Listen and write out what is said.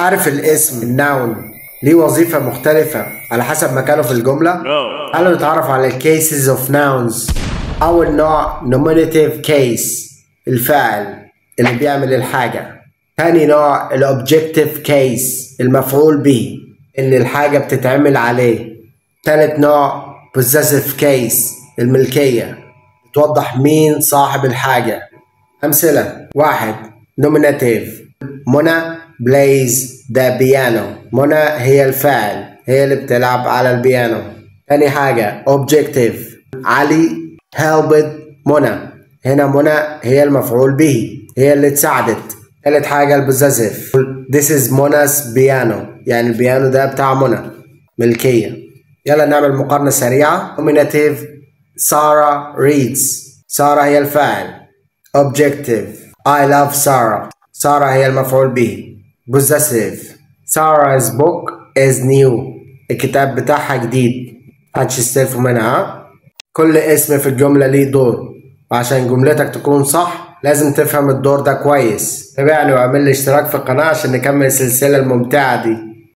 عارف الاسم ال noun ليه وظيفة مختلفة على حسب مكانه في الجملة؟ تعالوا نتعرف على ال cases of nouns. أول نوع nominative case، الفاعل اللي بيعمل الحاجة. تاني نوع ال objective case، المفعول به اللي الحاجة بتتعمل عليه. تالت نوع possessive case، الملكية، بتوضح مين صاحب الحاجة. أمثلة: 1 nominative، منى plays the piano، منى هي الفاعل، هي اللي بتلعب على البيانو. تاني حاجة objective، علي helped منى، هنا منى هي المفعول به، هي اللي اتساعدت. تالت حاجة ال possessive، this is منى's piano، يعني البيانو ده بتاع منى، ملكية. يلا نعمل مقارنة سريعة. nominative، سارة reads، سارة هي الفاعل. objective، I love سارة، سارة هي المفعول به. possessive، Sarah's book is new، الكتاب بتاعها جديد، محدش يستلفه منها. كل اسم في الجملة ليه دور، وعشان جملتك تكون صح لازم تفهم الدور ده كويس. تابعني واعمل لي اشتراك في القناة عشان نكمل السلسلة الممتعة دي.